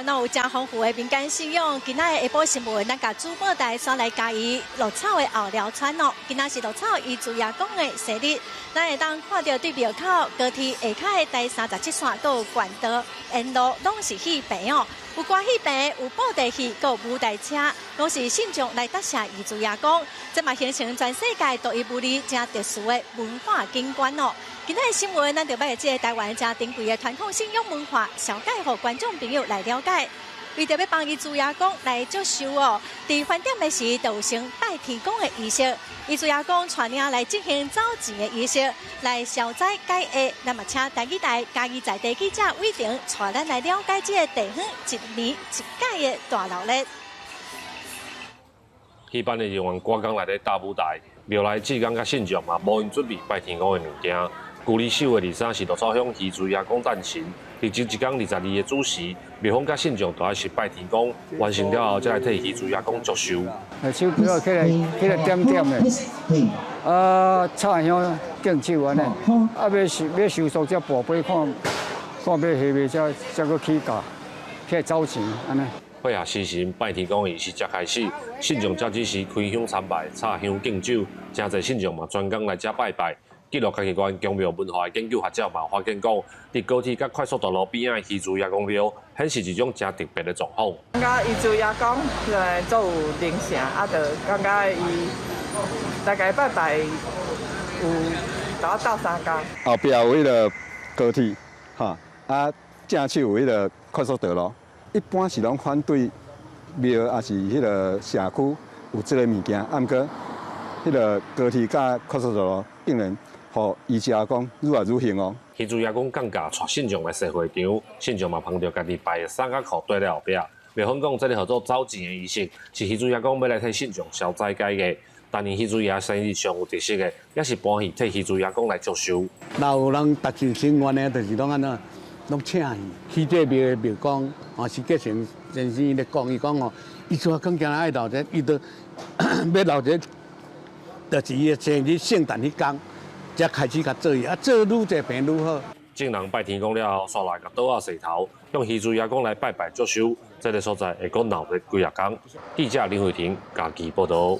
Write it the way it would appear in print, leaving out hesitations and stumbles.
灣有誠豐富的民間信仰。今仔的下晡新聞，咱共主播帶煞來嘉義鹿草的後寮村哦。今仔是鹿草伊祖爺公的生日，咱會當看著對廟口高鐵下跤的台37線，閣有管道沿路攏是戲棚哦。有歌戲棚，有布袋戲，閣有舞台車，攏是信眾來答謝伊祖爺公。這嘛形成全世界獨一無二、誠特殊的文化景觀哦。今仔的新聞，咱就欲這个台灣誠珍貴的傳統信仰文化，紹介予觀眾朋友來了解。為著欲幫伊祖爺公來祝壽哦，佇翻點的時，就有先拜天公的儀式。伊祖爺公帶領來進行走錢的儀式，來消災解厄。那麼，請台語台嘉義在地記者偉霆帶咱來了解這個地方一年一屆的大鬧熱。戲班的人員趕工來咧搭舞台，廟內志工佮信眾嘛，無閒準備拜天公的物件。舊曆四月23是鹿草鄉魚苴爺公誕辰，佇前一工22的子時，廟方佮信眾都愛是拜天公，完成了後，才來替魚苴爺公祝壽。手錶起來起來點點的，啊，插香敬酒按呢，啊，欲收欲收束才跋杯看看欲下尾才才閣起價，起來走錢按呢。配合時辰拜天公儀式才開始，信眾才只是開香參拜、插香敬酒，誠濟信眾嘛專工來遮拜拜。記錄嘉義縣宮廟文化的研究學者嘛發現講，佇高鐵佮快速道路邊仔的魚苴爺公廟，顯示一種誠特別的狀況。感覺魚苴爺公足有靈性，啊，就感覺伊大概拜拜有共我鬥相共。後壁有彼个高鐵，哈，啊，正手有彼个快速道路。一般是攏反對廟，抑是彼个社區有這个物件，啊，毋過彼个高鐵佮快速道路竟然予魚苴爺公愈來愈興哦。魚苴爺公降駕帶信眾來踅會場，信眾嘛捧著家己拜的衫佮褲綴佇後壁。廟方講，這个號做走錢的儀式，是魚苴爺公欲來替信眾消災解厄。逐年魚苴爺生日上有特色的，也是搬戲替魚苴爺公來祝壽。若有人達成心願的，就是攏按怎，攏請伊去這廟的廟公，哦，是繼承先生咧講，伊講哦，伊說講今愛鬧熱，伊就欲鬧熱，就是伊的生日聖誕彼工，才開始共做戲，啊，做愈濟坪愈好。眾人拜天公了後，煞來共桌仔洗頭，向魚苴爺公來拜拜祝壽。這个所在會閣鬧熱幾若工。記者林慧婷嘉義報導。